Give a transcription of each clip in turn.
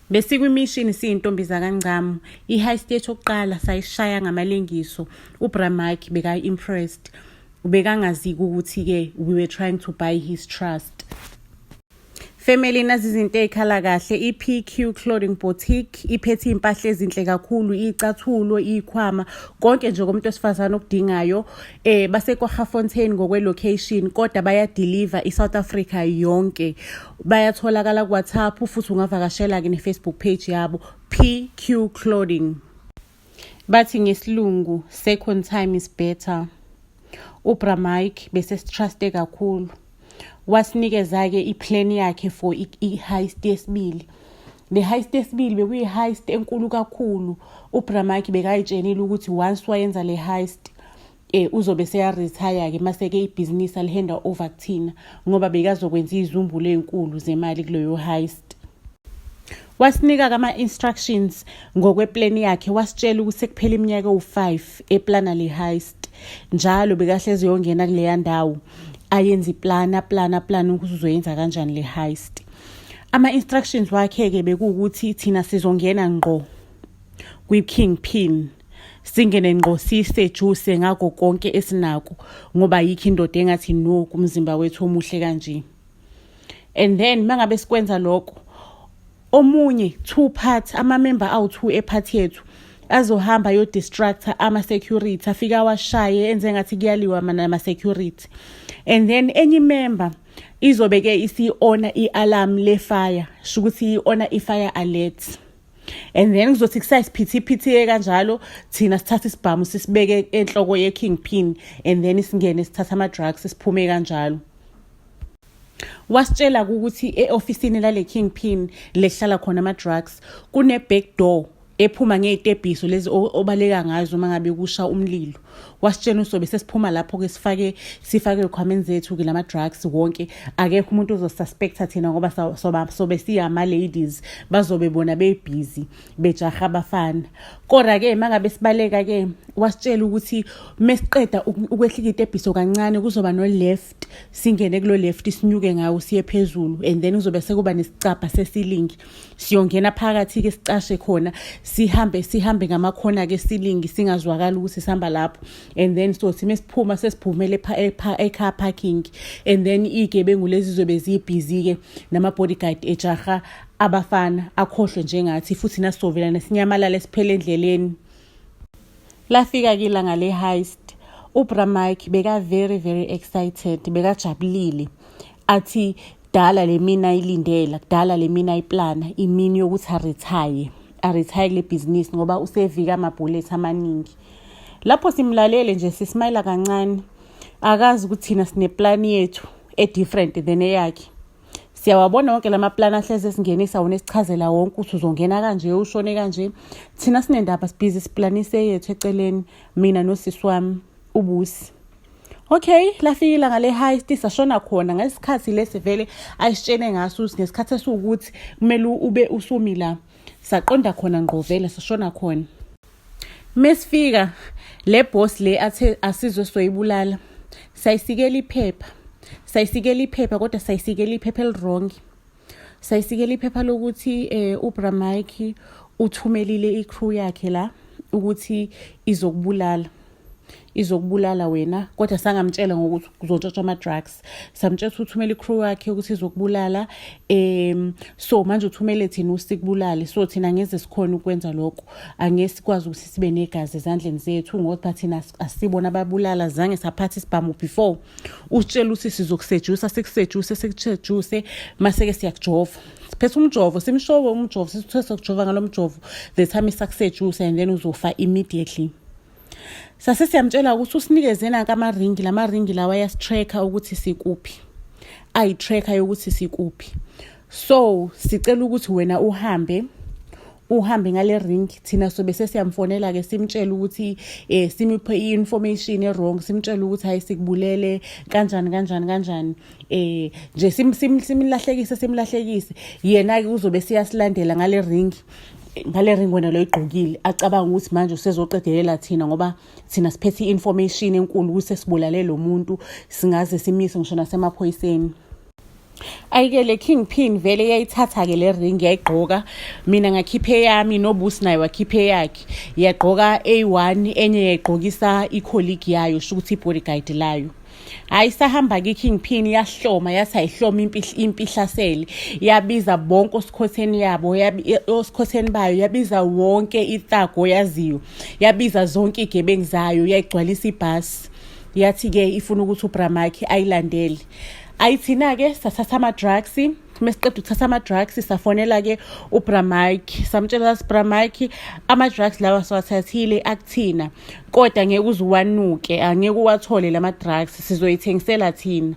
Besikwimishini siyintombi zakaNgcamu, i-heist yethu yokuqala sayishaya ngamalengiso. UBra Mike beka-impressed. Ubekangaziki ukuthi-ke we were trying to buy his trust. Family nazi izinto ey'khala kahle i-PQ Clothing Boutique iphethe iy'mpahla ezinhle kakhulu iy'cathulo iy'khwama konke nje komuntu wesifazane okudingayo eh baseKwaggafontein ngokwe-location kodwa bayadeliver i-South Africa yonke bayatholakala ku-WhatsApp futhi ungavakashela-ke ne-Facebook page yabo PQ Clothing. Bathi ngesilungu second time is better. UBra Mike bese sitruste kakhulu. Wasinikeza-ke i-plan yakhe for i-heist yesibili. Le heist yesibili bekuyi-heist enkulu kakhulu. UBra Mike bekayitshenile ukuthi once wayenza le heist uzobe seya-retire-ke mase-ke ibhizinisi alihenda over kuthina ngoba bekazokwenza iy'zumbulo ey'nkulu zemali kuleyo heist. Wasinika-ke ama-instructions ngokwepleni yakhe wasitshela ukuthi sekuphela iminyaka ewu-5 eplana le heist. Njalo bekahlezi yongena kuleya ndawo ayenze iplan aplan aplan ukuthi uzoyenza kanjani le heist. Ama-instructions wakhe-ke bekuwukuthi thina sizongena ngqo kwi-kingpin singene ngqo siyisejuse ngakho konke esinako ngoba yikho indoda engathi no kumzimba wethu omuhle kanje. And then mangabe sikwenza lokho omunye two parts ama-member awu-two ephathi yethu azohamba ayo-distracta ama-security afike awashaye enze ngathi kuyaliwa nama-security and then enye imember izobe-ke isi-ona i-alarm le-fire sho ukuthi i-ona i-fire alert and then kuzothi kusayisiphithiphithi-ke kanjalo thina sithathe isibhamu sisibeke enhloko ye-kingpin and then singene sithathe ama-drugs siphume kanjalo. Wasitshela ukuthi e-ofisini lale kingpin lehlala khona ama-drugs kune-back door ephuma ngey'tebhiso lezi obaleka ngazo uma ngabe kusha umlilo. Wasitshela usobe sesiphuma lapho-ke sifake sifake ey'khwameni zethu-ke lama-drugs wonke akekho umuntu ozosuspecta thina ngoba soba sobe siyama-ladies bazobe bona bebhizi bejaha abafana. Kodwa-ke uma ngabe sibaleka-ke wasitshela ukuthi mesiqeda ukwehlika itebhiso kancane kuzoba no-left singene kulo left sinyuke ngawo siye phezulu and then kuzobe sekuba nesicabha sesilingi siyongena phakathi-ke sicashe khona sihambe sihambe ngamakhona-ke silingi singazwakali ukuthi sihamba lapho and then sothi mesiphuma sesiphumele e-car parking and then iy'gebengu lezi zobe zibhizi-ke nama-bodyguard ejaha abafana akhohlwe njengathi futhi nasizovela nesinyamalala esiphele endleleni. Lafika-ke ilanga le-heist uBra Mike beka very very excited bekajabulile athi kudala le mina ayilindela kudala le mina ayiplana imini yokuthi aretire aretire kule bhizinisi ngoba usevika amabhulethi amaningi. Lapho simlalele nje sismayila kancane akazi ukuthi thina sineplani yethu e-different than eyakhe. Siyawabona wonke lama plan ahleze esingenisa wona esichazela wonke ukuthi uzongena kanje ushone kanje. Thina sinendaba sibhizi siplanise yethu eceleni mina nosisi wami uBusi. Okay, lafika ilanga le-heist sashona khona ngesikhathi lesi vele ayisitshene ngaso ukuthi ngesikhathi esiwukuthi kumele ube usumi la. Saqonda khona ngqo vele sashona khona. Mesifika le boss le athe asizwe soyibulala sayisikela iphepha sayisikela iphepha kodwa sayisikela iphepha eli-wrong sayisikela iphepha lokuthi uBra Mike uthumelile i-crew yakhe la ukuthi izokubulala izokubulala wena kodwa sangamtshela ngokuthi kuzontshotshwa ama-drugs samtshela ukuthi uthumele i-crew yakhe ukuthi izokubulala so manje uthumele thina usikubulale so thina angeze sikhona ukwenza lokho angeke sikwazi ukuthi sibe negazi ezandleni zethu ngoba thina asibona ababulala zange saphatha isibhamu before usitshela ukuthi sizokusejusa sikusejuse sikusejuse mase-ke siyakujova siphethe umjovo simshowe umjovo sisithe sokujova ngalo mjovo the time isakusejusa and then uzofa immediately. Sase siyamtshela ukuthi usinikeze nanka amaringi lamaringi lawa ayasi-tracker ukuthi sikuphi ayi-tracker yokuthi sikuphi so sicela ukuthi wena uhambe uhambe ngale ring thina sobe sesiyamfonela ke simtshela ukuthi simiphe i-information e-wrong simtshela ukuthi hayi sikubulele kanjani kanjani kanjani nje simlahlekise simlahlekise yena ke uzobe siyasilandela ngale ring ngale ring wena loyigqokile acabanga ukuthi manje usezoqedelela thina ngoba thina siphethe i-information enkulu ukuthi sesibulale lo muntu singaze simise ngisho nasemaphoyiseni. Ayike le kingpin vele yayithatha-ke le ring yayigqoka mina ngakhipha eyami nobusi naye wakhipha eyakhe yagqoka eyi-one enye yayigqokisa i-colleague yayo sho ukuthi i-bodyguard layo hhayi sahamba-ke i-kingpin yahloma yathi ayihloma impihlasele yabiza bonke osikhotheni yabo osikhotheni bayo yabiza wonke ithago yaziyo yabiza zonke iy'gebengu zayo yayigcwalisa ibhasi yathi-ke ifuna ukuthi ubramakhe ayilandele Ayi thina-ke sathatha ama-drugs mesiqeda ukuthatha ama-drugs safonela-ke ubra mike samtshela sathi bra mike ama-drugs lawa siwathathile akuthina kodwa ngeke uze uwanuke angeke uwathole la ma-drugs sizoyithengisela thina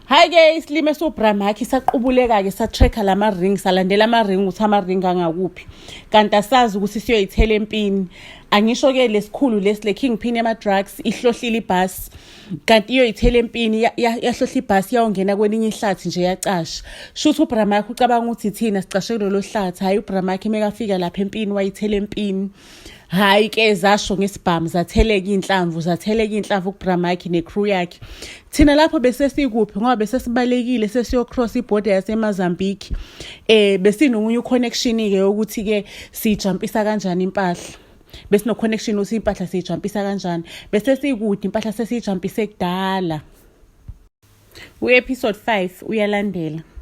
hhayi-ke isilime sobra mike saqubuleka-ke sa-tracker la ma-ring salandela ama-ring ukuthi ama-ring angakuphi kanti asazi ukuthi siyoyithela empini angisho-ke lesikhulu lesi le kingpin yama-drugs ihlohlile ibhasi kanti iyoyithela empini yahlohla ibhasi yawongena kwelinye ihlathi nje yacasha shuthi ubramakhe ucabanga ukuthi thina sicashe kulolo hlathi hhayi ubramakhe mekafika lapha empini wayithela empini hhayi ke zasho ngesibhamu zatheleka iy'nhlamvu zatheleka iy'nhlamvu kubramakhe necrew yakhe thina lapho besesikuphi ngoba besesibalekile sesiyocross ibhoda yasemazambiki um besinomunye uconnection-ke yokuthi-ke siyijampisa kanjani impahla besino-connection ukuthi impahla siyijampisa kanjani bese sikude impahla sesiyijampise kudala u-episode 5 uyalandela.